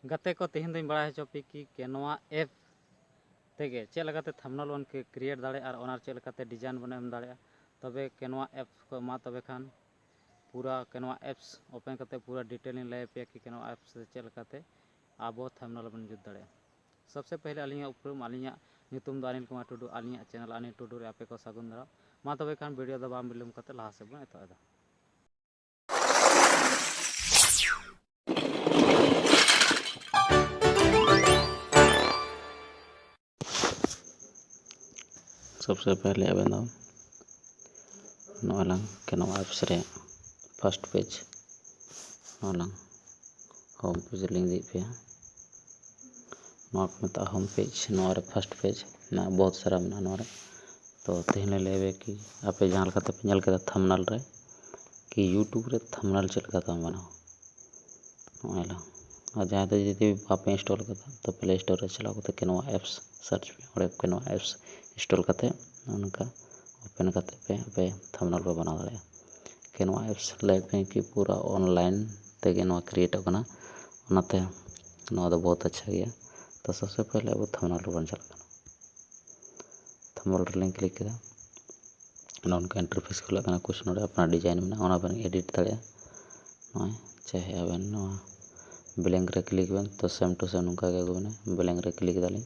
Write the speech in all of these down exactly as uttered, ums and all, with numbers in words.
ᱜᱟᱛᱮ ᱠᱚ, ᱛᱮᱦᱮᱧ ᱫᱚᱧ ᱵᱟᱲᱟᱭ ᱦᱚᱪᱚ ᱯᱮ ᱠᱤ ᱠᱮᱱᱣᱟ ᱮᱯ ᱛᱮᱜᱮ ᱪᱮᱫ ᱞᱮᱠᱟᱛᱮ ᱛᱷᱟᱢᱵᱱᱮᱞ ᱵᱚᱱ ᱠᱨᱤᱭᱮᱴ ᱫᱟᱲᱮᱭᱟᱜᱼᱟ ᱟᱨ ᱚᱱᱟ ᱪᱮᱫ ᱞᱮᱠᱟᱛᱮ ᱰᱤᱡᱟᱭᱤᱱ ᱵᱚᱱ ᱮᱢ ᱫᱟᱲᱮᱭᱟᱜᱼᱟ᱾ ᱛᱚᱵᱮ ᱠᱮᱱᱣᱟ ᱮᱯ ᱠᱚ ᱮᱢᱟ, ᱛᱚᱵᱮ ᱠᱷᱟᱱ ᱯᱩᱨᱟ ᱠᱮᱱᱣᱟ ᱮᱯᱥ ᱳᱯᱮᱱ ᱠᱟᱛᱮ ᱯᱩᱨᱟ ᱰᱤᱴᱮᱞ ᱤᱧ ᱞᱟᱹᱭ ᱟᱯᱮᱭᱟ ᱠᱤ ᱠᱮᱱᱣᱟ ᱮᱯᱥ ᱛᱮ ᱪᱮᱫ ᱞᱮᱠᱟᱛᱮ ᱟᱵᱚ ᱛᱷᱟᱢᱵᱱᱮᱞ ᱵᱚᱱ ᱡᱩᱛ ᱫᱟᱲᱮᱭᱟᱜᱼᱟ᱾ ᱥᱚᱵᱥᱮ ᱯᱮᱦᱞᱮ ᱟᱹᱞᱤᱧᱟᱜ ᱩᱯᱨᱩᱢ, ᱟᱹᱞᱤᱧᱟᱜ ᱧᱩᱛᱩᱢ ᱫᱚ ᱟᱱᱤᱞ ᱠᱩᱢᱟᱨ ᱴᱩᱰᱩ, ᱟᱹᱞᱤᱧᱟᱜ ᱪᱮᱱᱮᱞ ᱟᱱᱤᱞ ᱴᱩᱰᱩ ᱨᱮ ᱟᱯᱮ ᱠᱚ ᱥᱟᱹᱜᱩᱱ ᱫᱟᱨᱟᱢ᱾ ᱢᱟ ᱛᱚᱵᱮ ᱠᱷᱟᱱ ᱵᱷᱤᱰᱤᱭᱳ ᱫᱚ ᱵᱟᱝ ᱵᱤᱞᱚᱢ ᱠᱟᱛᱮ ᱞᱟᱦᱟ ᱥᱮᱫ ᱵᱚᱱ ᱮᱛᱚᱦᱚᱵ ᱮᱫᱟ᱾ ᱥᱚᱵᱥᱮ ᱯᱮᱦᱞᱮ ᱟᱵᱮᱱ ᱫᱚ ᱱᱚᱣᱟ ᱞᱟᱝ ᱠᱮᱱᱣᱟ ᱮᱯᱥ ᱨᱮ ᱯᱷᱟᱥᱴ ᱯᱮᱡᱽ, ᱱᱚᱣᱟ ᱞᱟᱝ ᱦᱳᱢ ᱯᱮᱡᱽ ᱨᱮᱞᱤᱧ ᱤᱫᱤᱭᱮᱫ ᱯᱮᱭᱟ᱾ ᱱᱚᱣᱟ ᱠᱚ ᱢᱮᱛᱟᱜᱼᱟ ᱦᱳᱢ ᱯᱮᱡᱽ᱾ ᱱᱚᱣᱟ ᱨᱮ ᱯᱷᱟᱥᱴ ᱯᱮᱡᱽ ᱢᱮᱱᱟᱜᱼᱟ, ᱵᱚᱦᱩᱛ ᱥᱟᱨᱟ ᱢᱮᱱᱟᱜᱼᱟ ᱱᱚᱣᱟ ᱨᱮ᱾ ᱛᱚ ᱛᱮᱦᱮᱧ ᱞᱮ ᱞᱟᱹᱭ ᱟᱯᱮᱭᱟ ᱠᱤ ᱟᱯᱮ ᱡᱟᱦᱟᱸ ᱞᱮᱠᱟ ᱛᱮᱯᱮ ᱧᱮᱞ ᱠᱮᱫᱟ ᱛᱷᱟᱢᱵᱱᱮᱞ ᱨᱮ, ᱠᱤ ᱭᱩᱴᱩᱵᱽ ᱨᱮ ᱛᱷᱟᱢᱵᱱᱮᱞ ᱪᱮᱫ ᱞᱮᱠᱟ ᱛᱮᱢ ᱵᱮᱱᱟᱣᱟ᱾ ᱱᱚᱜᱼᱚᱭ ᱞᱟᱝ, ᱟᱨ ᱡᱟᱦᱟᱸᱭ ᱫᱚ ᱡᱩᱫᱤ ᱵᱟᱯᱮ ᱤᱱᱥᱴᱚᱞ ᱠᱟᱫᱟ, ᱛᱚ ᱯᱞᱮ ᱥᱴᱳᱨ ᱨᱮ ᱪᱟᱞᱟᱣ ᱠᱟᱛᱮ ᱠᱮᱱᱣᱟ ᱮᱯᱥ ᱥᱟᱨᱪ ᱯᱮ, ᱚᱸᱰᱮ ᱠᱮᱱᱣᱟ ᱮᱯᱥ ᱤᱱᱥᱴᱚᱞ ᱠᱟᱛᱮ ᱚᱱᱠᱟ ᱳᱯᱮᱱ ᱠᱟᱛᱮ ᱯᱮ ᱟᱯᱮ ᱛᱷᱟᱢᱵᱱᱮᱞ ᱯᱮ ᱵᱮᱱᱟᱣ ᱫᱟᱲᱮᱭᱟᱜᱼᱟ᱾ ᱠᱮᱱᱣᱟ ᱮᱯᱥ ᱞᱟᱹᱭ ᱯᱮ ᱠᱤ ᱯᱩᱨᱟ ᱚᱱᱞᱟᱭᱤᱱ ᱛᱮᱜᱮ ᱱᱚᱣᱟ ᱠᱨᱤᱭᱮᱴᱚᱜ ᱠᱟᱱᱟ, ᱚᱱᱟᱛᱮ ᱱᱚᱣᱟ ᱫᱚ ᱵᱚᱦᱩᱛ ᱟᱪᱪᱷᱟ ᱜᱮᱭᱟ᱾ ᱛᱚ ᱥᱚᱵᱥᱮ ᱯᱮᱦᱞᱮ ᱟᱵᱚ ᱛᱷᱟᱢᱵᱱᱮᱞ ᱨᱮᱵᱚᱱ ᱪᱟᱞᱟᱜ ᱠᱟᱱᱟ᱾ ᱛᱷᱟᱢᱵᱱᱮᱞ ᱨᱮᱞᱤᱧ ᱠᱞᱤᱠ ᱠᱮᱫᱟ᱾ ᱱᱚᱜᱼᱚ ᱱᱚᱝᱠᱟ ᱤᱱᱴᱟᱨᱯᱷᱮᱥ ᱠᱷᱩᱞᱟᱹᱜ ᱠᱟᱱᱟ᱾ ᱠᱩᱥᱤ ᱱᱚᱰᱮ ᱟᱯᱱᱟᱨ ᱰᱤᱡᱟᱭᱤᱱ ᱢᱮᱱᱟᱜᱼᱟ, ᱚᱱᱟ ᱵᱮᱱ ᱮᱰᱤᱴ ᱫᱟᱲᱮᱭᱟᱜᱼᱟ᱾ ᱱᱚᱜᱼᱚᱭ ᱪᱟᱦᱮ ᱟᱵᱮᱱ ᱱᱚᱣᱟ ᱵᱞᱮᱝᱠ ᱨᱮ ᱠᱞᱤᱠ ᱵᱮᱱ, ᱛᱚ ᱥᱮᱢ ᱴᱩ ᱥᱮᱢ ᱱᱚᱝᱠᱟ ᱜᱮ ᱟᱹᱜᱩ ᱵᱮᱱᱟ᱾ ᱵᱞᱮᱝᱠ ᱨᱮ ᱠᱞᱤᱠ ᱫᱟᱞᱤᱧ᱾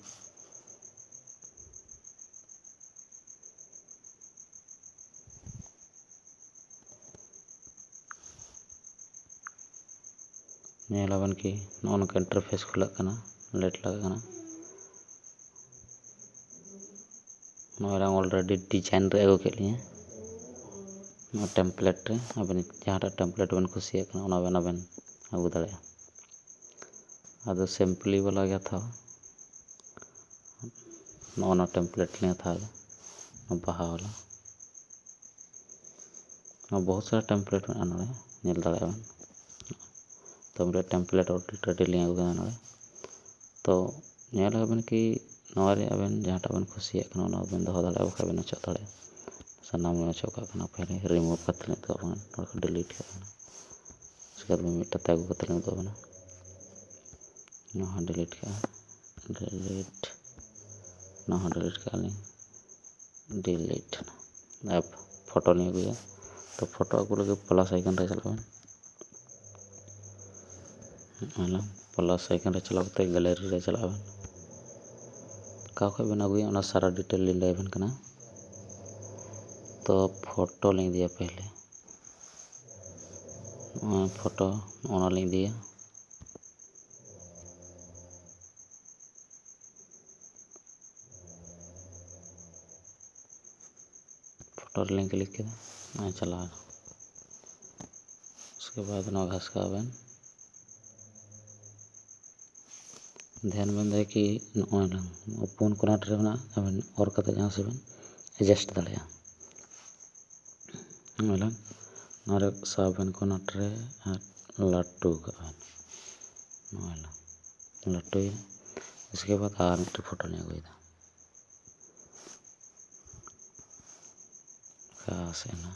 ᱧᱮᱞ ᱟᱵᱮᱱ ᱠᱤ ᱱᱚᱜᱼᱚ ᱱᱚᱝᱠᱟ ᱤᱱᱴᱟᱨᱯᱷᱮᱥ ᱠᱷᱩᱞᱟᱹᱜ ᱠᱟᱱᱟ, ᱞᱮᱴ ᱞᱟᱜᱟᱜ ᱠᱟᱱᱟ᱾ ᱱᱚᱜᱼᱚᱭ ᱞᱟᱝ ᱚᱞᱨᱮᱰᱤ ᱰᱤᱡᱟᱭᱤᱱ ᱨᱮ ᱟᱹᱜᱩ ᱠᱮᱫ ᱞᱤᱧᱟᱹ᱾ ᱱᱚᱣᱟ ᱴᱮᱢᱯᱞᱮᱴ ᱨᱮ ᱟᱵᱮᱱ ᱡᱟᱦᱟᱸᱴᱟᱜ ᱴᱮᱢᱯᱞᱮᱴ ᱵᱮᱱ ᱠᱩᱥᱤᱭᱟᱜ ᱠᱟᱱᱟ, ᱚᱱᱟ ᱵᱮᱱ ᱟᱵᱮᱱ ᱟᱹᱜᱩ ᱫᱟᱲᱮᱭᱟᱜᱼᱟ᱾ ᱟᱫᱚ ᱥᱤᱢᱯᱞᱤ ᱵᱟᱞᱟ ᱜᱮ ᱦᱟᱛᱟᱣᱟ᱾ ᱱᱚᱜᱼᱚ ᱱᱚᱣᱟ ᱴᱮᱢᱯᱞᱮᱴ ᱞᱤᱧ ᱦᱟᱛᱟᱣ ᱮᱫᱟ, ᱱᱚᱣᱟ ᱵᱟᱦᱟ ᱵᱟᱞᱟ᱾ ᱱᱚᱣᱟ ᱵᱚᱦᱩᱛ ᱥᱟᱨᱟ ᱴᱮᱢᱯᱞᱮᱴ ᱢᱮᱱᱟᱜᱼᱟ ᱱᱚᱰᱮ, ᱧᱮᱞ ᱫᱟᱲᱮᱭᱟᱜᱼᱟ ᱵᱮᱱ᱾ ᱛᱚ ᱢᱤᱫᱴᱮᱱ ᱴᱮᱢᱯᱞᱮᱴ ᱚᱞᱨᱮᱰᱤ ᱞᱤᱧ ᱟᱹᱜᱩ ᱠᱮᱫᱟ ᱱᱚᱰᱮ᱾ ᱛᱚ ᱧᱮᱞ ᱟᱵᱮᱱ ᱠᱤ ᱱᱚᱣᱟ ᱨᱮ ᱟᱵᱮᱱ ᱡᱟᱦᱟᱸᱴᱟᱜ ᱵᱮᱱ ᱠᱩᱥᱤᱭᱟᱜ ᱠᱟᱱᱟ, ᱚᱱᱟ ᱵᱮᱱ ᱫᱚᱦᱚ ᱫᱟᱲᱮᱭᱟᱜᱼᱟ, ᱵᱟᱠᱷᱟᱡ ᱵᱮᱱ ᱚᱪᱚᱜ ᱫᱟᱲᱮᱭᱟᱜᱼᱟ᱾ ᱥᱟᱱᱟᱢ ᱵᱮᱱ ᱚᱪᱚᱜ ᱠᱟᱜ ᱠᱟᱱᱟ, ᱯᱮᱦᱞᱮ ᱨᱤᱢᱩᱵᱷ ᱠᱟᱛᱮ ᱞᱤᱧ ᱩᱫᱩᱜ ᱟᱵᱮᱱᱟ, ᱱᱚᱰᱮ ᱠᱷᱚᱱ ᱰᱤᱞᱤᱴ ᱠᱟᱜ ᱠᱟᱱᱟ᱾ ᱩᱥᱠᱮ ᱵᱟᱫ ᱢᱤᱫᱴᱟᱝ ᱛᱮ ᱟᱹᱜᱩ ᱠᱟᱛᱮ ᱞᱤᱧ ᱩᱫᱩᱜ ᱟᱵᱮᱱᱟ᱾ ᱱᱚᱣᱟ ᱦᱚᱸ delete ᱠᱟᱜᱼᱟ, delete, ᱱᱚᱣᱟ ᱦᱚᱸ delete ᱠᱟᱜᱼᱟ ᱞᱤᱧ, delete᱾ ᱟᱨ ᱯᱷᱳᱴᱳ ᱞᱤᱧ ᱟᱹᱜᱩᱭᱟ᱾ ᱛᱚ ᱯᱷᱳᱴᱳ ᱟᱹᱜᱩ ᱞᱟᱹᱜᱤᱫ plus icon ᱨᱮ ᱪᱟᱞᱟᱜ ᱵᱮᱱ᱾ ᱚᱱᱟ plus icon ᱨᱮ ᱪᱟᱞᱟᱣ ᱠᱟᱛᱮ gallery ᱨᱮ ᱪᱟᱞᱟᱜ ᱵᱮᱱ᱾ ᱚᱠᱟ ᱠᱷᱚᱱ ᱵᱮᱱ ᱟᱹᱜᱩᱭᱟ ᱚᱱᱟ ᱥᱟᱨᱟ detail ᱞᱤᱧ ᱞᱟᱹᱭ ᱟᱵᱮᱱ ᱠᱟᱱᱟ᱾ ᱛᱚ ᱯᱷᱳᱴᱳ ᱞᱤᱧ ᱤᱫᱤᱭᱟ ᱯᱮᱦᱞᱮ, ᱱᱚᱜᱼᱚᱭ ᱯᱷᱳᱴᱳ, ᱱᱚᱜᱼᱚ ᱱᱚᱣᱟ ᱞᱤᱧ ᱤᱫᱤᱭᱟ᱾ ᱯᱷᱳᱴᱳ ᱨᱮᱞᱤᱧ click ᱠᱮᱫᱟ, ᱱᱚᱜᱼᱚᱭ ᱪᱟᱞᱟᱣ ᱮᱱᱟ᱾ ᱩᱥᱠᱮ ᱵᱟᱫᱽ ᱱᱚᱣᱟ ᱜᱷᱟᱥᱠᱟᱣ ᱵᱮᱱ᱾ ᱫᱷᱮᱭᱟᱱ ᱵᱮᱱ ᱫᱚᱦᱚᱭᱟ ᱠᱤ ᱱᱚᱜᱼᱚᱭ ᱱᱟ ᱯᱩᱱ ᱠᱚᱱᱟᱴ ᱨᱮ ᱢᱮᱱᱟᱜᱼᱟ, ᱟᱵᱮᱱ ᱚᱨ ᱠᱟᱛᱮ ᱡᱟᱦᱟᱸ ᱥᱮᱫ ᱵᱮᱱ adjust ᱫᱟᱲᱮᱭᱟᱜᱼᱟ᱾ ᱱᱚᱜᱼᱚᱭ ᱞᱟᱝ ᱱᱚᱣᱟ ᱨᱮ ᱥᱟᱵ ᱵᱮᱱ ᱠᱚᱱᱟᱴ ᱨᱮ ᱟᱨ ᱞᱟᱹᱴᱩ ᱠᱟᱜ ᱵᱮᱱ᱾ ᱱᱚᱜᱼᱚᱭ ᱞᱟᱝ ᱞᱟᱹᱴᱩᱭᱮᱱᱟ᱾ ᱩᱥᱠᱮ ᱵᱟᱫᱽ ᱟᱨ ᱢᱤᱫᱴᱮᱱ ᱯᱷᱳᱴᱳ ᱞᱤᱧ ᱟᱹᱜᱩᱭᱮᱫᱟ᱾ ᱚᱠᱟ ᱥᱮᱫ ᱮᱱᱟ?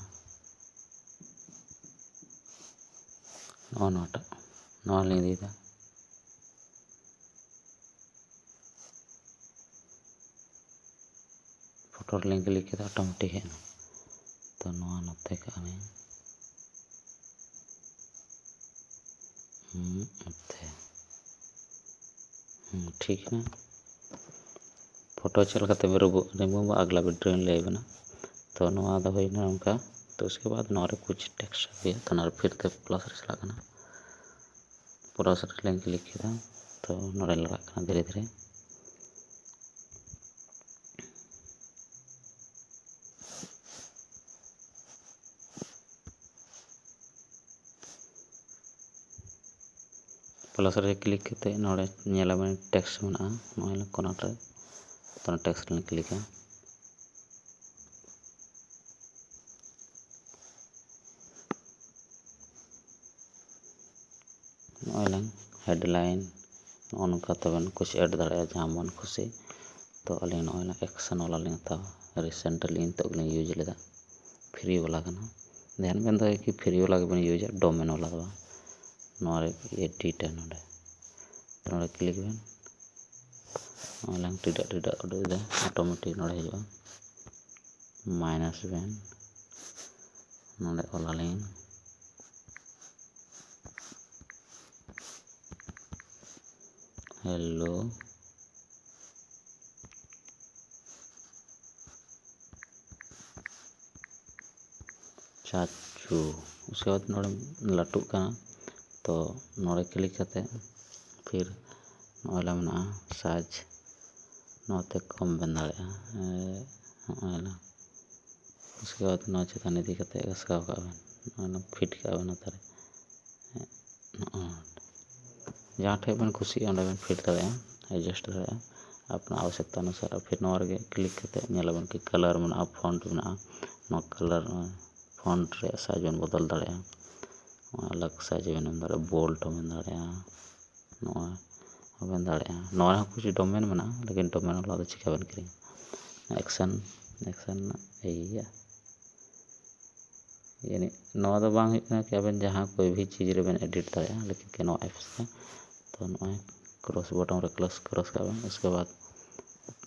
ᱱᱚᱜᱼᱚ ᱱᱚᱣᱟᱴᱟᱜ, ᱱᱚᱣᱟ ᱞᱤᱧ ᱤᱫᱤᱭᱮᱫᱟ᱾ ᱯᱷᱳᱴᱳ ᱨᱮᱞᱤᱧ click ᱠᱮᱫᱟ, automatic ᱦᱮᱡ ᱮᱱᱟ᱾ ᱛᱚ ᱱᱚᱣᱟ ᱱᱚᱛᱮ ᱠᱟᱜᱼᱟ ᱞᱤᱧ᱾ ᱦᱩᱸ, ᱱᱚᱛᱮ᱾ ᱦᱩᱸ, ᱴᱷᱤᱠ ᱮᱱᱟ᱾ ᱯᱷᱳᱴᱳ ᱪᱮᱫ ᱞᱮᱠᱟᱛᱮ remove, remove ᱟᱜᱽᱞᱟ video ᱨᱮᱧ ᱞᱟᱹᱭ ᱟᱵᱮᱱᱟ᱾ ᱛᱚ ᱱᱚᱣᱟ ᱫᱚ ᱦᱩᱭᱱᱟ ᱱᱚᱝᱠᱟ᱾ ᱛᱚ ᱩᱥᱠᱮ ᱵᱟᱫᱽ ᱱᱚᱣᱟ ᱨᱮ ᱠᱩᱪ text ᱦᱩᱭᱩᱜᱼᱟ, ᱛᱚ ᱱᱚᱣᱟ ᱨᱮ ᱯᱷᱤᱨ ᱛᱮ plus ᱨᱮ ᱪᱟᱞᱟᱜ ᱠᱟᱱᱟ᱾ Plus ᱨᱮᱞᱤᱧ click ᱠᱮᱫᱟ, ᱛᱚ ᱱᱚᱰᱮ ᱞᱟᱜᱟᱜ ᱠᱟᱱᱟ ᱫᱷᱤᱨᱮ ᱫᱷᱤᱨᱮ᱾ Plus ᱨᱮ click ᱠᱟᱛᱮ ᱱᱚᱰᱮ ᱧᱮᱞᱟᱵᱮᱱ text ᱢᱮᱱᱟᱜᱼᱟ, ᱱᱚᱜᱼᱚᱭ ᱠᱚᱨᱱᱟᱨ ᱨᱮ, ᱛᱚ ᱚᱱᱟ text ᱨᱮᱞᱤᱧ clickᱟ᱾ ᱱᱚᱜᱼᱚᱭ ᱞᱟᱝ headline, ᱱᱚᱜᱼᱚ ᱱᱚᱝᱠᱟ ᱛᱮᱵᱮᱱ ᱠᱩᱥᱤ add ᱫᱟᱲᱮᱭᱟᱜᱼᱟ ᱡᱟᱦᱟᱸ ᱢᱚᱱ ᱠᱷᱩᱥᱤ᱾ ᱛᱚ ᱟᱹᱞᱤᱧ ᱱᱚᱜᱼᱚᱭ ᱞᱟᱝ action ᱵᱟᱞᱟ ᱞᱤᱧ ᱦᱟᱛᱟᱣᱟ, recently ᱱᱤᱛᱚᱜ ᱜᱮᱞᱤᱧ use ᱞᱮᱫᱟ, free ᱵᱟᱞᱟ ᱠᱟᱱᱟ᱾ ᱫᱷᱮᱭᱟᱱ ᱵᱮᱱ ᱫᱚᱦᱚᱭᱟ ᱠᱤ free ᱵᱟᱞᱟ ᱜᱮᱵᱮᱱ ᱩᱡᱟ, domain ᱵᱟᱞᱟ ᱫᱚ ᱵᱟᱝ᱾ ᱱᱚᱣᱟ ᱨᱮ edit ᱟ ᱱᱚᱰᱮ, ᱛᱚ ᱱᱚᱰᱮ ᱠᱞᱤᱠ ᱵᱮᱱ᱾ ᱱᱚᱜᱼᱚᱭ ᱞᱟᱝ ᱴᱤᱰᱟᱹᱜ ᱴᱤᱰᱟᱹᱜ ᱩᱰᱩᱠ ᱮᱫᱟ, ᱚᱴᱳᱢᱮᱴᱤᱠ ᱱᱚᱰᱮ ᱦᱤᱡᱩᱜᱼᱟ᱾ ᱢᱟᱭᱱᱟᱥ ᱵᱮᱱ, ᱱᱚᱰᱮ ᱚᱞᱟᱞᱤᱧ ᱦᱮᱞᱳ᱾ ᱪᱟᱪᱩ᱾ ᱩᱥᱠᱮ ᱵᱟᱫ ᱱᱚᱰᱮ ᱞᱟᱹᱴᱩᱜ ᱠᱟᱱᱟ, ᱛᱚ ᱱᱚᱰᱮ ᱠᱞᱤᱠ ᱠᱟᱛᱮ ᱯᱷᱤᱨ ᱱᱚᱜᱼᱚᱭ ᱞᱟ ᱢᱮᱱᱟᱜᱼᱟ ᱥᱟᱭᱤᱡᱽ, ᱱᱚᱣᱟᱛᱮ ᱠᱚᱢ ᱵᱮᱱ ᱫᱟᱲᱮᱭᱟᱜᱼᱟ᱾ ᱮ, ᱱᱚᱜᱼᱚᱭ ᱞᱟ᱾ ᱩᱥᱠᱮ ᱵᱟᱫ ᱱᱚᱣᱟ ᱪᱮᱛᱟᱱ ᱤᱫᱤ ᱠᱟᱛᱮ ᱜᱷᱟᱥᱠᱟᱣ ᱠᱟᱜ ᱵᱮᱱ, ᱱᱚᱜᱼᱚᱭ ᱞᱟ ᱯᱷᱤᱴ ᱠᱟᱜ ᱵᱮᱱ ᱱᱚᱛᱮ ᱨᱮ᱾ ᱱᱚᱜᱼᱚᱭ ᱡᱟᱦᱟᱸ ᱴᱷᱮᱡ ᱵᱮᱱ ᱠᱩᱥᱤᱭᱟᱜᱼᱟ ᱚᱸᱰᱮ ᱵᱮᱱ ᱯᱷᱤᱴ ᱫᱟᱲᱮᱭᱟᱜᱼᱟ, ᱮᱰᱡᱟᱥᱴ ᱫᱟᱲᱮᱭᱟᱜᱼᱟ ᱟᱯᱱᱟᱨ ᱟᱵᱚᱥᱭᱚᱠᱛᱟ ᱚᱱᱩᱥᱟᱨ᱾ ᱟᱨ ᱯᱷᱤᱨ ᱱᱚᱣᱟ ᱨᱮᱜᱮ ᱠᱞᱤᱠ ᱠᱟᱛᱮ ᱧᱮᱞ ᱟᱵᱮᱱ ᱠᱤ ᱠᱟᱞᱟᱨ ᱢᱮᱱᱟᱜᱼᱟ, ᱯᱷᱚᱱᱴ ᱢᱮᱱᱟᱜᱼᱟ᱾ ᱱᱚᱣᱟ ᱠᱟᱞᱟᱨ, ᱯᱷᱚᱱᱴ ᱨᱮᱭᱟᱜ ᱥᱟᱭᱤᱡᱽ ᱵᱮᱱ ᱵᱚᱫᱚᱞ ᱫᱟᱲᱮᱭᱟᱜᱼᱟ᱾ ᱱᱚᱣᱟ ᱟᱞᱟᱜᱽ ᱥᱟᱭᱤᱡᱽ ᱵᱮᱱ ᱮᱢ ᱫᱟᱲᱮᱭᱟᱜᱼᱟ, ᱵᱳᱞᱰ ᱦᱚᱸ ᱢᱮᱱ ᱫᱟᱲᱮᱭᱟᱜᱼᱟ, ᱱᱚᱣᱟ ᱦᱚᱸ ᱢᱮᱱ ᱫᱟᱲᱮᱭᱟᱜᱼᱟ᱾ ᱱᱚᱣᱟ ᱨᱮᱦᱚᱸ ᱠᱤᱪᱷᱩ ᱰᱳᱢᱮᱱ ᱢᱮᱱᱟᱜᱼᱟ, ᱞᱮᱠᱤᱱ ᱰᱳᱢᱮᱱ ᱵᱟᱞᱟ ᱫᱚ ᱪᱤᱠᱟ ᱵᱮᱱ ᱠᱤᱨᱤᱧᱟ? ᱮᱠᱥᱮᱱ, ᱮᱠᱥᱮᱱ ᱤᱭᱟᱹ ᱡᱟᱹᱱᱤᱡ ᱱᱚᱣᱟ ᱫᱚ ᱵᱟᱝ ᱦᱩᱭᱩᱜ ᱠᱟᱱᱟ ᱠᱤ ᱟᱵᱮᱱ ᱡᱟᱦᱟᱸ ᱠᱳᱭ ᱵᱷᱤ ᱪᱤᱡᱽ ᱨᱮᱵᱮᱱ ᱮᱰᱤᱴ ᱫᱟᱲᱮᱭᱟᱜᱼᱟ, ᱞᱮᱠᱤᱱ ᱠᱤ ᱱᱚᱣᱟ ᱮᱯᱥ ᱨᱮ᱾ ᱛᱚ ᱱᱚᱜᱼᱚᱭ ᱠᱨᱚᱥ ᱵᱚᱴᱚᱢ ᱨᱮ ᱠᱨᱚᱥ, ᱠᱨᱚᱥ ᱠᱟᱜ ᱵᱮᱱ᱾ ᱩᱥᱠᱮ ᱵᱟᱫ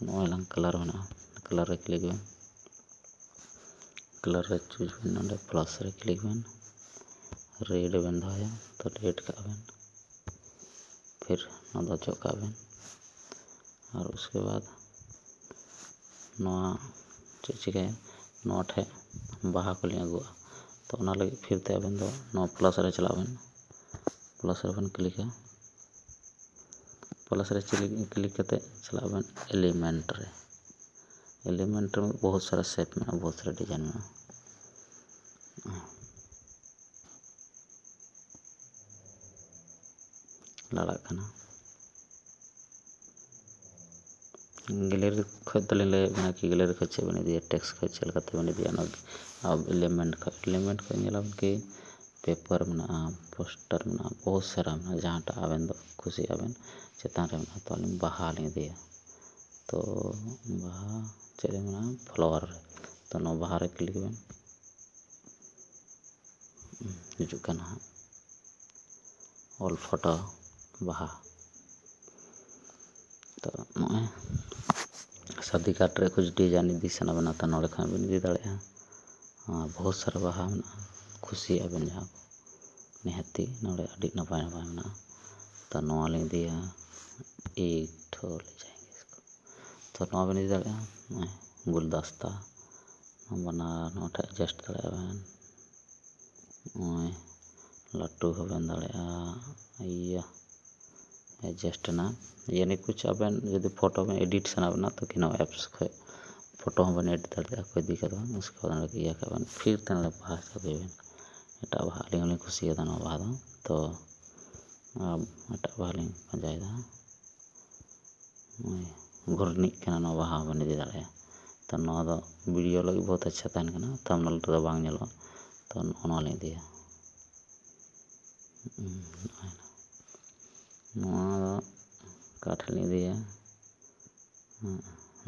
ᱱᱚᱜᱼᱚᱭ ᱞᱟᱝ ᱠᱟᱞᱟᱨ ᱢᱮᱱᱟᱜᱼᱟ, ᱠᱟᱞᱟᱨ ᱨᱮ ᱠᱞᱤᱠ ᱵᱮᱱ᱾ ᱠᱟᱞᱟᱨ ᱨᱮ ᱪᱩᱡᱽ ᱵᱮᱱ, ᱱᱚᱰᱮ ᱯᱞᱟᱥ ᱨᱮ ᱠᱞᱤᱠ ᱵᱮᱱ᱾ ᱨᱮᱰ ᱵᱮᱱ ᱫᱚᱦᱚᱭᱟ, ᱛᱚ ᱨᱮᱰ ᱠᱟᱜ ᱵᱮᱱ᱾ ᱯᱷᱤᱨ ᱱᱚᱣᱟ ᱫᱚ ᱚᱪᱚᱜ ᱠᱟᱜ ᱵᱮᱱ᱾ ᱟᱨ ᱩᱥᱠᱮ ᱵᱟᱫ ᱱᱚᱣᱟ ᱪᱮᱫ ᱪᱤᱠᱟᱹᱭᱟ, ᱱᱚᱣᱟ ᱴᱷᱮᱡ ᱵᱟᱦᱟ ᱠᱚᱞᱤᱧ ᱟᱹᱜᱩᱣᱟᱜᱼᱟ᱾ ᱛᱚ ᱚᱱᱟ ᱞᱟᱹᱜᱤᱫ ᱯᱷᱤᱨ ᱛᱮ ᱟᱵᱮᱱ ᱫᱚ ᱱᱚᱣᱟ ᱯᱞᱟᱥ ᱨᱮ ᱪᱟᱞᱟᱜ ᱵᱮᱱ, ᱯᱞᱟᱥ ᱨᱮᱵᱮᱱ ᱠᱞᱤᱠᱟ᱾ ᱯᱞᱟᱥ ᱨᱮ ᱠᱞᱤᱠ ᱠᱟᱛᱮ ᱪᱟᱞᱟᱜ ᱵᱮᱱ ᱮᱞᱤᱢᱮᱱᱴ ᱨᱮ᱾ ᱮᱞᱤᱢᱮᱱᱴ ᱨᱮ ᱵᱚᱦᱩᱛ ᱥᱟᱨᱟ ᱥᱮᱯ ᱢᱮᱱᱟᱜᱼᱟ, ᱵᱚᱦᱩᱛ ᱥᱟᱨᱟ ᱰᱤᱡᱟᱭᱤᱱ ᱢᱮᱱᱟᱜᱼᱟ᱾ ᱞᱟᱲᱟᱜ ᱠᱟᱱᱟ᱾ ᱜᱮᱞᱟᱨᱤ ᱠᱷᱚᱡ ᱫᱚᱞᱤᱧ ᱞᱟᱹᱭᱮᱫ ᱵᱮᱱᱟ ᱠᱤ ᱜᱮᱞᱟᱨᱤ ᱠᱷᱚᱡ ᱪᱮᱫ ᱵᱮᱱ ᱤᱫᱤᱭᱟ, ᱴᱮᱠᱥᱴ ᱠᱷᱚᱡ ᱪᱮᱫ ᱞᱮᱠᱟᱛᱮ ᱵᱮᱱ ᱤᱫᱤᱭᱟ, ᱚᱱᱟ ᱮᱞᱤᱢᱮᱱᱴ ᱠᱷᱚᱡ, ᱮᱞᱤᱢᱮᱱᱴ ᱠᱷᱚᱡ ᱧᱮᱞᱟᱵᱚᱱ ᱠᱤ ᱯᱮᱯᱟᱨ ᱢᱮᱱᱟᱜᱼᱟ, ᱯᱳᱥᱴᱟᱨ ᱢᱮᱱᱟᱜᱼᱟ, ᱵᱚᱦᱩᱛ ᱥᱟᱨᱟ ᱢᱮᱱᱟᱜᱼᱟ᱾ ᱡᱟᱦᱟᱸᱴᱟᱜ ᱟᱵᱮᱱ ᱫᱚ ᱠᱩᱥᱤᱭᱟᱜ ᱟᱵᱮᱱ, ᱪᱮᱛᱟᱱ ᱨᱮ ᱢᱮᱱᱟᱜᱼᱟ, ᱛᱚ ᱟᱹᱞᱤᱧ ᱵᱟᱦᱟ ᱞᱤᱧ ᱤᱫᱤᱭᱟ᱾ ᱛᱚ ᱵᱟᱦᱟ ᱪᱮᱫ ᱨᱮ ᱢᱮᱱᱟᱜᱼᱟ? ᱯᱷᱞᱟᱣᱟᱨ ᱨᱮ᱾ ᱛᱚ ᱱᱚᱣᱟ ᱵᱟᱦᱟ ᱨᱮ ᱠᱞᱤᱠ ᱵᱮᱱ, ᱦᱤᱡᱩᱜ ᱠᱟᱱᱟ ᱦᱟᱸᱜ ᱚᱞ ᱯᱷᱳᱴᱳ ᱵᱟᱦᱟ᱾ ᱛᱚ ᱱᱚᱜᱼᱚᱭ ᱥᱟᱫᱤ ᱠᱟᱨᱰ ᱨᱮ ᱠᱩᱪ ᱰᱤᱡᱟᱭᱤᱱ ᱤᱫᱤ ᱥᱟᱱᱟ ᱵᱮᱱᱟ, ᱛᱚ ᱱᱚᱰᱮ ᱠᱷᱚᱱ ᱵᱮᱱ ᱤᱫᱤ ᱫᱟᱲᱮᱭᱟᱜᱼᱟ᱾ ᱟᱨ ᱵᱚᱦᱩᱛ ᱥᱟᱨᱟ ᱵᱟᱦᱟ ᱢᱮᱱᱟᱜᱼᱟ, ᱠᱩᱥᱤᱭᱟᱜᱼᱟ ᱵᱮᱱ ᱡᱟᱦᱟᱸ ᱠᱚ᱾ ᱱᱤᱦᱟᱹᱛᱤ ᱱᱚᱰᱮ ᱟᱹᱰᱤ ᱱᱟᱯᱟᱭ ᱱᱟᱯᱟᱭ ᱢᱮᱱᱟᱜᱼᱟ᱾ ᱛᱚ ᱱᱚᱣᱟ ᱞᱤᱧ ᱤᱫᱤᱭᱟ, ᱮᱠ ᱴᱷᱳ ᱞᱮ ᱡᱟᱭᱮᱸᱜᱮ ᱤᱥᱠᱳ᱾ ᱛᱚ ᱱᱚᱣᱟ ᱵᱮᱱ ᱤᱫᱤ ᱫᱟᱲᱮᱭᱟᱜᱼᱟ, ᱱᱚᱜᱼᱚᱭ ᱜᱩᱞᱫᱟᱥᱛᱟ, ᱵᱟᱱᱟᱨ ᱱᱚᱣᱟ ᱴᱷᱮᱱ ᱮᱰᱡᱟᱥᱴ ᱫᱟᱲᱮᱭᱟᱜᱼᱟ ᱵᱮᱱ᱾ ᱱᱚᱜᱼᱚᱭ ᱞᱟᱹᱴᱩ ᱦᱚᱸᱵᱮᱱ ᱫᱟᱲᱮᱭᱟᱜᱼᱟ, ᱤᱭᱟᱹ ᱮᱰᱡᱟᱥᱴ ᱮᱱᱟ᱾ ᱭᱟᱱᱤ ᱠᱩᱪ ᱟᱵᱮᱱ ᱡᱩᱫᱤ ᱯᱷᱳᱴᱳ ᱵᱮᱱ ᱮᱰᱤᱴ ᱥᱟᱱᱟ ᱵᱮᱱᱟ, ᱛᱚ ᱠᱤᱱ ᱱᱚᱣᱟ ᱮᱯᱥ ᱠᱷᱚᱱ ᱯᱷᱳᱴᱳ ᱦᱚᱸᱵᱮᱱ ᱮᱰᱤᱴ ᱫᱟᱲᱮᱭᱟᱜᱼᱟ, ᱠᱚᱭ ᱫᱤᱠᱠᱟᱛ ᱵᱟᱝ᱾ ᱩᱥᱠᱮ ᱵᱟᱫ ᱱᱚᱰᱮ ᱤᱭᱟᱹ ᱠᱟᱜ ᱵᱮᱱ, ᱯᱷᱤᱨ ᱛᱮ ᱱᱚᱰᱮ ᱵᱟᱦᱟ ᱦᱤᱥᱟᱹᱵ ᱵᱮᱱ᱾ ᱮᱴᱟᱜ ᱵᱟᱦᱟ, ᱟᱹᱞᱤᱧ ᱦᱚᱸᱞᱤᱧ ᱠᱩᱥᱤᱭᱟᱫᱟ ᱱᱚᱣᱟ ᱵᱟᱦᱟ ᱫᱚ, ᱛᱚ ᱟᱨ ᱮᱴᱟᱜ ᱵᱟᱦᱟ ᱞᱤᱧ ᱯᱟᱸᱡᱟᱭᱮᱫᱟ᱾ ᱱᱚᱜᱼᱚᱭ ᱜᱷᱩᱨᱱᱤᱜ ᱠᱟᱱᱟ, ᱱᱚᱣᱟ ᱵᱟᱦᱟ ᱦᱚᱸᱵᱮᱱ ᱤᱫᱤ ᱫᱟᱲᱮᱭᱟᱜᱼᱟ᱾ ᱛᱚ ᱱᱚᱣᱟ ᱫᱚ ᱵᱷᱤᱰᱤᱭᱳ ᱞᱟᱹᱜᱤᱫ ᱵᱚᱦᱩᱛ ᱟᱪᱪᱷᱟ ᱛᱟᱦᱮᱱ ᱠᱟᱱᱟ, ᱛᱷᱟᱢᱵᱱᱮᱞ ᱨᱮᱫᱚ ᱵᱟᱝ ᱧᱮᱞᱚᱜᱼᱟ᱾ ᱛᱚ ᱱᱚᱜᱼᱚ ᱱᱚᱣᱟ ᱞᱤᱧ ᱤᱫᱤᱭᱟ᱾ ᱱᱚᱣᱟ ᱫᱚ ᱚᱠᱟ ᱴᱷᱮᱱ ᱞᱤᱧ ᱤᱫᱤᱭᱟ?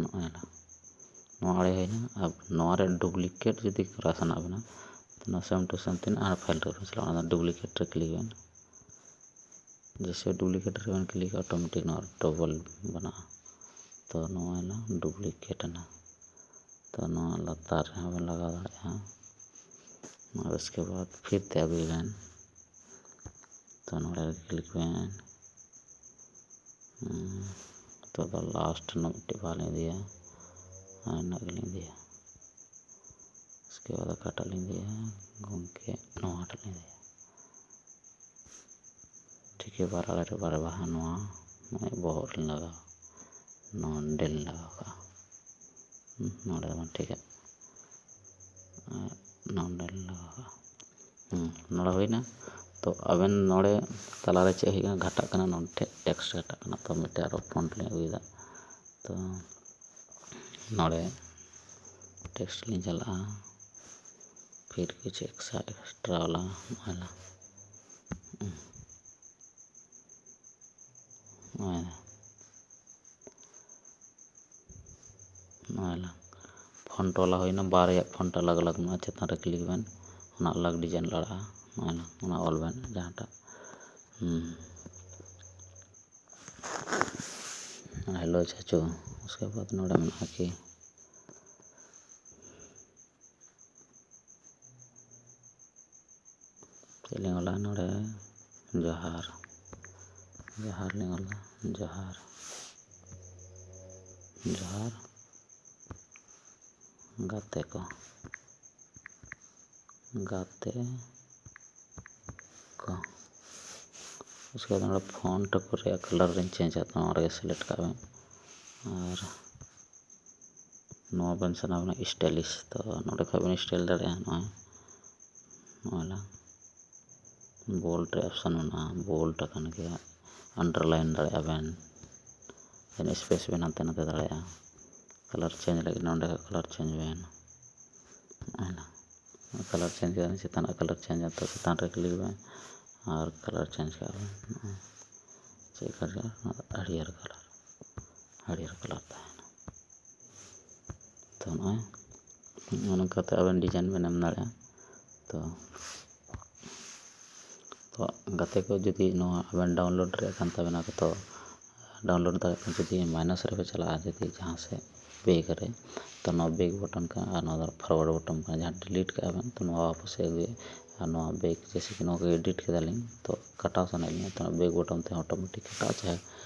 ᱱᱚᱜᱼᱚᱭ ᱱᱚᱣᱟ ᱟᱲᱮ ᱦᱩᱭᱱᱟ᱾ ᱟᱨ ᱱᱚᱣᱟ ᱨᱮ ᱰᱩᱯᱞᱤᱠᱮᱴ ᱡᱩᱫᱤ ᱠᱚᱨᱟᱣ ᱥᱟᱱᱟ ᱵᱮᱱᱟ, ᱛᱚ ᱱᱚᱣᱟ ᱥᱮᱢ ᱴᱩ ᱥᱮᱢ ᱛᱤᱱᱟᱹᱜ ᱟᱨ ᱯᱷᱟᱭᱤᱞ ᱨᱮᱵᱚᱱ ᱪᱟᱞᱟᱜᱼᱟ, ᱚᱱᱟ ᱫᱚ ᱰᱩᱯᱞᱤᱠᱮᱴ ᱨᱮ ᱠᱞᱤᱠ ᱵᱮᱱ᱾ ᱡᱮᱭᱥᱮ ᱰᱩᱯᱞᱤᱠᱮᱴ ᱨᱮᱵᱮᱱ ᱠᱞᱤᱠᱟ, ᱚᱴᱳᱢᱮᱴᱤᱠ ᱱᱚᱣᱟ ᱰᱚᱵᱚᱞ ᱵᱮᱱᱟᱜᱼᱟ᱾ ᱛᱚ ᱱᱚᱣᱟ ᱮᱱᱟ ᱰᱩᱯᱞᱤᱠᱮᱴ ᱮᱱᱟ᱾ ᱛᱚ ᱱᱚᱣᱟ ᱞᱟᱛᱟᱨ ᱨᱮᱦᱚᱸ ᱵᱮᱱ ᱞᱟᱜᱟᱣ ᱫᱟᱲᱮᱭᱟᱜᱼᱟ᱾ ᱟᱨ ᱩᱥᱠᱮ ᱵᱟᱫ ᱯᱷᱤᱨ ᱛᱮ ᱟᱹᱜᱩᱭ ᱵᱮᱱ᱾ ᱛᱚ ᱱᱚᱰᱮ ᱠᱞᱤᱠ ᱵᱮᱱ᱾ ᱦᱩᱸ, ᱱᱤᱛᱚᱜ ᱫᱚ ᱞᱟᱥᱴ ᱨᱮᱱᱟᱜ ᱢᱤᱫᱴᱮᱡ ᱵᱟᱦᱟ ᱞᱤᱧ ᱤᱫᱤᱭᱟ, ᱟᱨ ᱤᱱᱟᱹᱜ ᱜᱮᱞᱤᱧ ᱤᱫᱤᱭᱟ᱾ ᱩᱥᱠᱮ ᱵᱟᱫ ᱚᱠᱟᱴᱟᱜ ᱞᱤᱧ ᱤᱫᱤᱭᱟ ᱜᱚᱢᱠᱮ? ᱱᱚᱣᱟᱴᱟᱜ ᱞᱤᱧ ᱤᱫᱤᱭᱟ᱾ ᱴᱷᱤᱠ ᱜᱮ, ᱵᱟᱨ ᱟᱲᱮ ᱨᱮ ᱵᱟᱨ ᱵᱟᱦᱟ, ᱱᱚᱣᱟ ᱱᱚᱜᱼᱚᱭ ᱵᱚᱦᱚᱜ ᱨᱮᱞᱤᱧ ᱞᱟᱜᱟᱣᱟ, ᱱᱚᱰᱮ ᱞᱤᱧ ᱞᱟᱜᱟᱣ ᱠᱟᱜᱼᱟ᱾ ᱦᱩᱸ, ᱱᱚᱰᱮ ᱫᱚ ᱵᱟᱝ ᱴᱷᱤᱠᱟ᱾ ᱟᱨ ᱱᱚᱰᱮ ᱞᱤᱧ ᱞᱟᱜᱟᱣ ᱠᱟᱜᱼᱟ᱾ ᱦᱩᱸ, ᱱᱚᱰᱮ ᱦᱩᱭᱱᱟ᱾ ᱛᱚ ᱟᱵᱮᱱ ᱱᱚᱰᱮ ᱛᱟᱞᱟᱨᱮ ᱪᱮᱫ ᱦᱩᱭᱩᱜ ᱠᱟᱱᱟ? ᱜᱷᱟᱴᱟᱜ ᱠᱟᱱᱟ, ᱱᱚᱰᱮ ᱴᱷᱮᱡ ᱴᱮᱠᱥᱴ ᱜᱷᱟᱴᱟᱜ ᱠᱟᱱᱟ᱾ ᱛᱚ ᱢᱤᱫᱴᱮᱡ ᱟᱨᱚ ᱯᱷᱚᱱᱴ ᱞᱤᱧ ᱟᱹᱜᱩᱭᱮᱫᱟ᱾ ᱛᱚ ᱱᱚᱰᱮ ᱴᱮᱠᱥᱴ ᱞᱤᱧ ᱪᱟᱞᱟᱜᱼᱟ, ᱯᱷᱤᱨ ᱠᱩᱪ ᱮᱠᱥᱴᱨᱟ ᱮᱠᱥᱴᱨᱟ ᱣᱟᱞᱟ ᱱᱚᱜᱼᱚᱭ ᱱᱟ᱾ ᱱᱚᱜᱼᱚᱭ ᱱᱟ᱾ ᱱᱚᱜᱼᱚᱭ ᱱᱟ᱾ ᱯᱷᱚᱱᱴ ᱣᱟᱞᱟ ᱦᱩᱭᱱᱟ, ᱵᱟᱨᱭᱟ ᱯᱷᱚᱱᱴ ᱟᱞᱟᱜᱽ ᱟᱞᱟᱜᱽ ᱢᱮᱱᱟᱜᱼᱟ, ᱪᱮᱛᱟᱱ ᱨᱮ ᱠᱞᱤᱠ ᱵᱮᱱ, ᱚᱱᱟ ᱟᱞᱟᱜᱽ ᱰᱤᱡᱟᱭᱤᱱ ᱞᱟᱲᱟᱜᱼᱟ᱾ ᱱᱚᱜᱼᱚᱭ ᱱᱟ, ᱚᱱᱟ ᱚᱞ ᱵᱮᱱ ᱡᱟᱦᱟᱸᱴᱟᱜ᱾ ᱦᱩᱸ᱾ ᱦᱮᱞᱳ ᱪᱟᱪᱳ᱾ ᱩᱥᱠᱮ ᱵᱟᱫ ᱱᱚᱰᱮ ᱢᱮᱱᱟᱜᱼᱟ ᱠᱤ, ᱪᱮᱫ ᱞᱤᱧ ᱚᱞᱟ ᱱᱚᱰᱮ? ᱡᱚᱦᱟᱨ᱾ ᱡᱚᱦᱟᱨ ᱞᱤᱧ ᱚᱞᱟ, ᱡᱚᱦᱟᱨ᱾ ᱡᱚᱦᱟᱨ ᱜᱟᱛᱮ ᱠᱚ, ᱜᱟᱛᱮ ᱠᱚ᱾ ᱩᱥᱠᱮ ᱵᱟᱫ ᱱᱚᱰᱮ ᱯᱷᱚᱱᱴ ᱠᱚ ᱨᱮᱭᱟᱜ ᱠᱟᱞᱟᱨ ᱞᱤᱧ ᱪᱮᱧᱡᱟ, ᱛᱚ ᱱᱚᱣᱟ ᱨᱮᱜᱮ ᱥᱤᱞᱮᱠᱴ ᱠᱟᱜ ᱵᱮᱱ᱾ ᱟᱨ ᱱᱚᱣᱟ ᱵᱮᱱ ᱥᱟᱱᱟ ᱵᱮᱱᱟ ᱥᱴᱟᱭᱞᱤᱥ, ᱛᱚ ᱱᱚᱰᱮ ᱠᱷᱚᱱ ᱵᱮᱱ ᱥᱴᱟᱭᱤᱞ ᱫᱟᱲᱮᱭᱟᱜᱼᱟ᱾ ᱱᱚᱜᱼᱚᱭ, ᱱᱚᱜᱼᱚᱭ ᱱᱟ ᱵᱳᱞᱰ ᱨᱮ ᱚᱯᱥᱚᱱ ᱢᱮᱱᱟᱜᱼᱟ, ᱵᱳᱞᱰ ᱟᱠᱟᱱ ᱜᱮᱭᱟ, ᱟᱱᱰᱟᱨᱞᱟᱭᱤᱱ ᱫᱟᱲᱮᱭᱟᱜᱼᱟ ᱵᱮᱱ, ᱥᱯᱮᱥ ᱵᱮᱱ ᱦᱟᱱᱛᱮ ᱱᱟᱛᱮ ᱫᱟᱲᱮᱭᱟᱜᱼᱟ᱾ ᱠᱟᱞᱟᱨ ᱪᱮᱧᱡᱽ ᱞᱟᱹᱜᱤᱫ ᱱᱚᱰᱮ ᱠᱷᱚᱱ ᱠᱟᱞᱟᱨ ᱪᱮᱧᱡᱽ ᱵᱮᱱ᱾ ᱱᱚᱜᱼᱚᱭ ᱱᱟ ᱠᱟᱞᱟᱨ ᱪᱮᱧᱡᱽ ᱠᱟᱛᱮ ᱪᱮᱛᱟᱱ ᱨᱮ ᱠᱟᱞᱟᱨ ᱪᱮᱧᱡᱽ ᱛᱚ ᱪᱮᱛᱟᱱ ᱨᱮ ᱠᱞᱤᱠ ᱵᱮᱱ ᱟᱨ ᱠᱟᱞᱟᱨ ᱪᱮᱧᱡᱽ ᱠᱟᱜ ᱵᱮᱱ᱾ ᱱᱚᱜᱼᱚᱭ ᱪᱮᱫ ᱠᱟᱞᱟᱨ? ᱦᱟᱹᱨᱭᱟᱹᱲ ᱠᱟᱞᱟᱨ, ᱦᱟᱹᱨᱭᱟᱹᱲ ᱠᱟᱞᱟᱨ ᱛᱟᱦᱮᱱᱟ᱾ ᱛᱚ ᱱᱚᱜᱼᱚᱭ ᱱᱚᱝᱠᱟᱛᱮ ᱟᱵᱮᱱ ᱰᱤᱡᱟᱭᱤᱱ ᱵᱮᱱ ᱮᱢ ᱫᱟᱲᱮᱭᱟᱜᱼᱟ᱾ ᱛᱚ, ᱛᱚ ᱜᱟᱛᱮ ᱠᱚ, ᱡᱩᱫᱤ ᱱᱚᱣᱟ ᱟᱵᱮᱱ ᱰᱟᱣᱩᱱᱞᱳᱰ ᱨᱮᱭᱟᱜ ᱠᱟᱱ ᱛᱟᱵᱮᱱᱟ, ᱛᱚ ᱰᱟᱣᱩᱱᱞᱳᱰ ᱫᱟᱲᱮᱭᱟᱜ ᱠᱟᱱᱟ᱾ ᱡᱩᱫᱤ ᱢᱟᱭᱱᱟᱥ ᱨᱮᱯᱮ ᱪᱟᱞᱟᱜᱼᱟ, ᱡᱩᱫᱤ ᱡᱟᱦᱟᱸ ᱥᱮᱫ ᱵᱮᱠ ᱨᱮ, ᱛᱚ ᱱᱚᱣᱟ ᱵᱮᱠ ᱵᱚᱴᱚᱱ ᱠᱟᱱᱟ ᱟᱨ ᱱᱚᱣᱟ ᱫᱚ ᱯᱷᱚᱨᱣᱟᱨᱰ ᱵᱚᱴᱚᱱ ᱠᱟᱱᱟ, ᱡᱟᱦᱟᱸ ᱰᱤᱞᱤᱴ ᱠᱟᱜᱼᱟ ᱵᱮᱱ, ᱛᱚ ᱱᱚᱣᱟ ᱣᱟᱯᱚᱥ ᱟᱹᱜᱩᱭᱟ᱾ ᱟᱨ ᱱᱚᱣᱟ ᱵᱮᱠ, ᱡᱮᱭᱥᱮ ᱠᱤ ᱱᱚᱣᱟ ᱠᱚ ᱮᱰᱤᱴ ᱠᱮᱫᱟᱞᱤᱧ, ᱛᱚ ᱠᱟᱴᱟᱣ ᱥᱟᱱᱟᱭᱮᱫ ᱞᱤᱧᱟ, ᱛᱚ ᱵᱮᱠ ᱵᱚᱴᱚᱱ ᱛᱮ ᱚᱴᱳᱢᱮᱴᱤᱠ ᱠᱟᱴᱟᱜᱼᱟ, ᱪᱟᱦᱮ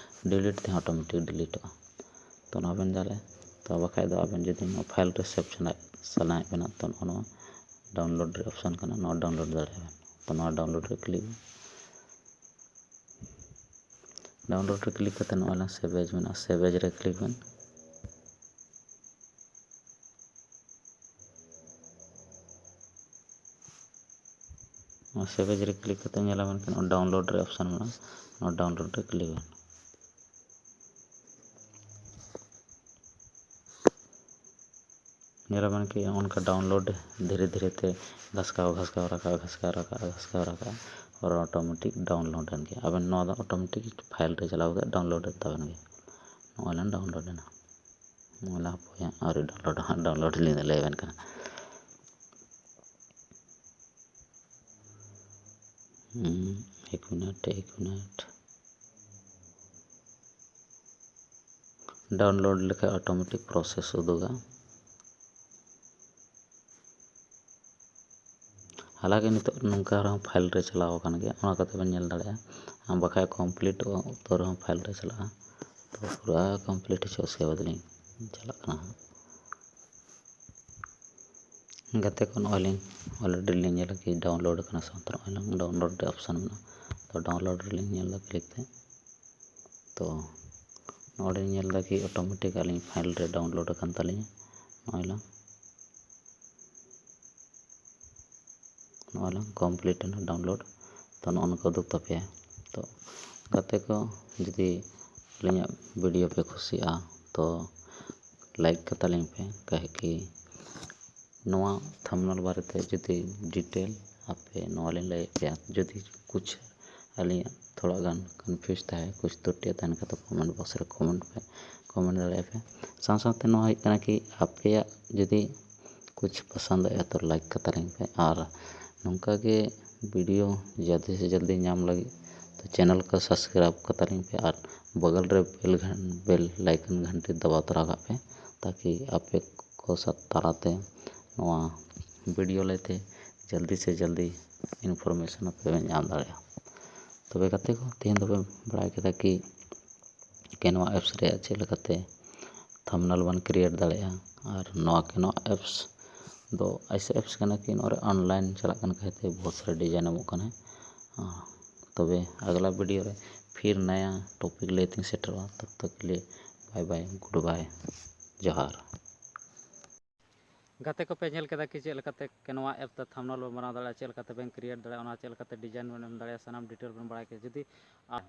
ᱰᱤᱞᱤᱴ ᱛᱮᱦᱚᱸ ᱚᱴᱳᱢᱮᱴᱤᱠ ᱰᱤᱞᱤᱴᱚᱜᱼᱟ᱾ ᱛᱚ ᱱᱚᱣᱟ ᱵᱮᱱ ᱫᱟᱲᱮᱭᱟᱜᱼᱟ᱾ ᱛᱚ ᱵᱟᱠᱷᱟᱡ ᱫᱚ ᱟᱵᱮᱱ ᱡᱩᱫᱤ ᱱᱚᱣᱟ ᱯᱷᱟᱭᱤᱞ ᱨᱮ ᱥᱮᱵᱷ ᱥᱟᱱᱟᱭᱮᱫ, ᱥᱟᱱᱟᱭᱮᱫ ᱵᱮᱱᱟ, ᱛᱚ ᱱᱚᱜᱼᱚ ᱱᱚᱣᱟ ᱰᱟᱣᱩᱱᱞᱳᱰ ᱨᱮ ᱚᱯᱥᱚᱱ ᱠᱟᱱᱟ, ᱱᱚᱣᱟ ᱰᱟᱣᱩᱱᱞᱳᱰ ᱫᱟᱲᱮᱭᱟᱜᱼᱟ ᱵᱮᱱ᱾ ᱛᱚ ᱱᱚᱣᱟ ᱰᱟᱣᱩᱱᱞᱳᱰ ᱨᱮ ᱠᱞᱤᱠ ᱵᱮᱱ᱾ ᱰᱟᱣᱩᱱᱞᱳᱰ ᱨᱮ ᱠᱞᱤᱠ ᱠᱟᱛᱮ ᱱᱚᱜᱼᱚᱭ ᱞᱟᱝ ᱥᱮᱵᱷ ᱮᱡᱽ ᱢᱮᱱᱟᱜᱼᱟ, ᱥᱮᱵᱷ ᱮᱡᱽ ᱨᱮ ᱠᱞᱤᱠ ᱵᱮᱱ᱾ ᱱᱚᱣᱟ ᱥᱮᱵᱷ ᱮᱡᱽ ᱨᱮ ᱠᱞᱤᱠ ᱠᱟᱛᱮ ᱧᱮᱞᱟ ᱢᱮᱱᱠᱷᱟᱱ ᱰᱟᱣᱩᱱᱞᱳᱰ ᱨᱮ ᱚᱯᱥᱚᱱ ᱢᱮᱱᱟᱜᱼᱟ, ᱱᱚᱣᱟ ᱰᱟᱣᱩᱱᱞᱳᱰ ᱨᱮ ᱠᱞᱤᱠ ᱵᱮᱱ᱾ ᱧᱮᱞ ᱟᱵᱮᱱ ᱠᱤ ᱱᱚᱜᱼᱚ ᱱᱚᱝᱠᱟ ᱰᱟᱣᱩᱱᱞᱳᱰ ᱫᱷᱤᱨᱮ ᱫᱷᱤᱨᱮ ᱛᱮ ᱜᱷᱟᱥᱠᱟᱣ, ᱜᱷᱟᱥᱠᱟᱣ ᱨᱟᱠᱟᱵ, ᱜᱷᱟᱥᱠᱟᱣ ᱨᱟᱠᱟᱵ, ᱜᱷᱟᱥᱠᱟᱣ ᱨᱟᱠᱟᱵ, ᱯᱚᱨᱮ ᱚᱴᱳᱢᱮᱴᱤᱠ ᱰᱟᱣᱩᱱᱞᱳᱰ ᱮᱱ ᱜᱮ᱾ ᱟᱵᱮᱱ ᱱᱚᱣᱟ ᱫᱚ ᱚᱴᱳᱢᱮᱴᱤᱠ ᱯᱷᱟᱭᱤᱞ ᱨᱮ ᱪᱟᱞᱟᱣ ᱠᱟᱛᱮ ᱰᱟᱣᱩᱱᱞᱳᱰ ᱮᱱ ᱛᱟᱵᱮᱱ ᱜᱮ᱾ ᱱᱚᱜᱼᱚᱭ ᱞᱮᱱ ᱰᱟᱣᱩᱱᱞᱳᱰ ᱮᱱᱟ᱾ ᱱᱚᱣᱟ ᱞᱮ ᱦᱟᱯᱳᱭᱟ, ᱟᱹᱣᱨᱤ ᱰᱟᱣᱩᱱᱞᱳᱰ, ᱦᱟᱸᱜ ᱰᱟᱣᱩᱱᱞᱳᱰ ᱞᱤᱧ ᱞᱟᱹᱭ ᱟᱵᱮᱱ ᱠᱟᱱᱟ᱾ ᱦᱩᱸ, ᱮᱠ ᱢᱤᱱᱤᱴ, ᱮᱠ ᱢᱤᱱᱤᱴ᱾ download ᱞᱮᱠᱷᱟᱡ automatic process ᱩᱫᱩᱜᱟ᱾ ᱦᱟᱞᱟᱝᱠᱤ ᱱᱤᱛᱚᱜ ᱱᱚᱝᱠᱟ ᱨᱮᱦᱚᱸ file ᱨᱮ ᱪᱟᱞᱟᱣ ᱟᱠᱟᱱ ᱜᱮᱭᱟ, ᱚᱱᱟ ᱠᱟᱛᱮ ᱵᱮᱱ ᱧᱮᱞ ᱫᱟᱲᱮᱭᱟᱜᱼᱟ᱾ ᱟᱨ ᱵᱟᱠᱷᱟᱡ complete ᱩᱛᱟᱹᱨ ᱨᱮᱦᱚᱸ file ᱨᱮ ᱪᱟᱞᱟᱜᱼᱟ᱾ ᱛᱚ ᱯᱩᱨᱟᱹ complete ᱦᱚᱪᱚ, ᱩᱥᱠᱮ ᱵᱟᱫᱽ ᱞᱤᱧ ᱪᱟᱞᱟᱜ ᱠᱟᱱᱟ ᱦᱟᱸᱜ᱾ ᱜᱟᱛᱮ ᱠᱚ, ᱱᱚᱜᱼᱚᱭ ᱞᱤᱧ already ᱞᱤᱧ ᱧᱮᱞ ᱠᱮᱫ download ᱟᱠᱟᱱᱟ, ᱥᱟᱶᱛᱮ ᱱᱚᱜᱼᱚᱭ ᱞᱟᱝ download ᱨᱮ option ᱢᱮᱱᱟᱜᱼᱟ᱾ ᱛᱚ download ᱨᱮᱞᱤᱧ ᱧᱮᱞ ᱮᱫᱟ click ᱛᱮ᱾ ᱛᱚ ᱱᱚᱰᱮ ᱧᱮᱞ ᱮᱫᱟ ᱠᱤ automatic ᱟᱹᱞᱤᱧ file ᱨᱮ download ᱟᱠᱟᱱ ᱛᱟᱹᱞᱤᱧᱟ᱾ ᱱᱚᱜᱼᱚᱭ ᱞᱟᱝ, ᱱᱚᱜᱼᱚᱭ ᱞᱟᱝ complete ᱮᱱᱟ download᱾ ᱛᱚ ᱱᱚᱜᱼᱚ ᱱᱚᱝᱠᱟ ᱩᱫᱩᱜ ᱛᱟᱯᱮᱭᱟ᱾ ᱛᱚ ᱜᱟᱛᱮ ᱠᱚ, ᱡᱩᱫᱤ ᱟᱹᱞᱤᱧᱟᱜ video ᱯᱮ ᱠᱩᱥᱤᱭᱟᱜᱼᱟ ᱛᱚ like ᱠᱟᱛᱟᱞᱤᱧ ᱯᱮ, ᱠᱟᱦᱮ ᱠᱤ ᱱᱚᱣᱟ thumbnail ᱵᱟᱨᱮᱛᱮ ᱡᱩᱫᱤ detail ᱟᱯᱮ ᱱᱚᱣᱟ ᱞᱤᱧ ᱞᱟᱹᱭᱮᱫ ᱯᱮᱭᱟ, ᱡᱩᱫᱤ ᱠᱩᱪ ᱟᱹᱞᱤᱧᱟᱜ ᱛᱷᱚᱲᱟ ᱜᱟᱱ confuse ᱛᱟᱦᱮᱸ, ᱠᱩᱪ ᱛᱨᱩᱴᱤ ᱛᱟᱦᱮᱱ ᱠᱷᱟᱱ ᱫᱚ comment box ᱨᱮ comment ᱯᱮ, comment ᱫᱟᱲᱮᱭᱟᱜᱼᱟ ᱯᱮ᱾ ᱥᱟᱶ ᱥᱟᱶᱛᱮ ᱱᱚᱣᱟ ᱦᱩᱭᱩᱜ ᱠᱟᱱᱟ ᱠᱤ ᱟᱯᱮᱭᱟᱜ ᱡᱩᱫᱤ ᱠᱩᱪ ᱯᱚᱥᱚᱱᱫ ᱟᱭᱟ ᱛᱚ like ᱠᱟᱛᱟᱞᱤᱧ ᱯᱮ, ᱟᱨ ᱱᱚᱝᱠᱟ ᱜᱮ video ᱡᱟᱞᱫᱤ ᱥᱮ ᱡᱟᱞᱫᱤ ᱧᱟᱢ ᱞᱟᱹᱜᱤᱫ ᱛᱚ channel ᱠᱚ subscribe ᱠᱟᱛᱟᱞᱤᱧ ᱯᱮ, ᱟᱨ ᱵᱚᱜᱚᱞ ᱨᱮ bell ᱜᱷᱟᱱ-, bell icon ᱜᱷᱟᱱᱴᱤ ᱫᱟᱵᱟᱣ ᱛᱚᱨᱟ ᱠᱟᱜ ᱯᱮ, ᱛᱟᱠᱤ ᱟᱯᱮ ᱠᱚ ᱥᱟᱶ ᱛᱟᱞᱟᱛᱮ ᱱᱚᱣᱟ video ᱞᱟᱹᱭᱛᱮ ᱡᱟᱞᱫᱤ ᱥᱮ ᱡᱟᱞᱫᱤ information ᱟᱯᱮ ᱯᱮ ᱧᱟᱢ ᱫᱟᱲᱮᱭᱟᱜᱼᱟ᱾ ᱛᱚᱵᱮ ᱜᱟᱛᱮ ᱠᱚ, ᱛᱮᱦᱮᱧ ᱫᱚᱯᱮ ᱵᱟᱲᱟᱭ ᱠᱮᱫᱟ ᱠᱤ ᱠᱮᱱᱣᱟ apps ᱨᱮᱭᱟᱜ ᱪᱮᱫ ᱞᱮᱠᱟᱛᱮ thumbnail ᱵᱚᱱ create ᱫᱟᱲᱮᱭᱟᱜᱼᱟ᱾ ᱟᱨ ᱱᱚᱣᱟ ᱠᱮᱱᱣᱟ apps ᱫᱚ ᱮᱭᱥᱮ apps ᱠᱟᱱᱟ ᱠᱤ ᱱᱚᱣᱟ ᱨᱮ online ᱪᱟᱞᱟᱜ ᱠᱟᱱ ᱠᱷᱟᱹᱛᱤᱨ ᱵᱚᱦᱩᱛ ᱥᱟᱨᱟ design ᱮᱢᱚᱜ ᱠᱟᱱᱟ᱾ ᱦᱮᱸ, ᱛᱚᱵᱮ ᱟᱜᱽᱞᱟ video ᱨᱮ ᱯᱷᱤᱨ ᱱᱟᱭᱟ topic ᱞᱟᱹᱭ ᱛᱤᱧ ᱥᱮᱴᱮᱨᱚᱜᱼᱟ᱾ ᱛᱚᱵ ᱛᱚᱠ ᱠᱮ ᱞᱤᱭᱮ bye bye, good bye, ᱡᱚᱦᱟᱨ᱾ ᱜᱟᱛᱮ ᱠᱚᱯᱮ ᱧᱮᱞ ᱠᱮᱫᱟ ᱠᱤ ᱪᱮᱫ ᱞᱮᱠᱟᱛᱮ ᱠᱮᱱᱣᱟ app ᱛᱮ thumbnail ᱵᱚᱱ ᱵᱮᱱᱟᱣ ᱫᱟᱲᱮᱭᱟᱜᱼᱟ, ᱪᱮᱫ ᱞᱮᱠᱟᱛᱮ ᱵᱮᱱ create ᱫᱟᱲᱮᱭᱟᱜᱼᱟ, ᱚᱱᱟ ᱪᱮᱫ ᱞᱮᱠᱟᱛᱮ design ᱵᱚᱱ ᱮᱢ ᱫᱟᱲᱮᱭᱟᱜᱼᱟ, ᱥᱟᱱᱟᱢ detail ᱵᱚᱱ ᱵᱟᱲᱟᱭ ᱠᱮᱫᱟ᱾ ᱡᱩᱫᱤ ᱟᱨ,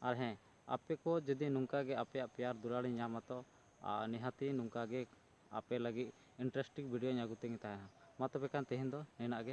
ᱟᱨ ᱦᱮᱸ, ᱟᱯᱮ ᱠᱚ ᱡᱩᱫᱤ ᱱᱚᱝᱠᱟ ᱜᱮ ᱟᱯᱮᱭᱟᱜ ᱯᱮᱭᱟᱨ ᱫᱩᱞᱟᱹᱲᱤᱧ ᱧᱟᱢᱟ ᱛᱚ, ᱟᱨ ᱱᱤᱦᱟᱹᱛᱤ ᱱᱚᱝᱠᱟ ᱜᱮ ᱟᱯᱮ ᱞᱟᱹᱜᱤᱫ interesting videoᱧ ᱟᱹᱜᱩ ᱛᱤᱧ ᱛᱟᱦᱮᱱᱟ᱾ ᱢᱟ ᱛᱚᱵᱮ ᱠᱷᱟᱱ ᱛᱮᱦᱮᱧ ᱫᱚ ᱱᱤᱱᱟᱹᱜ ᱜᱮ᱾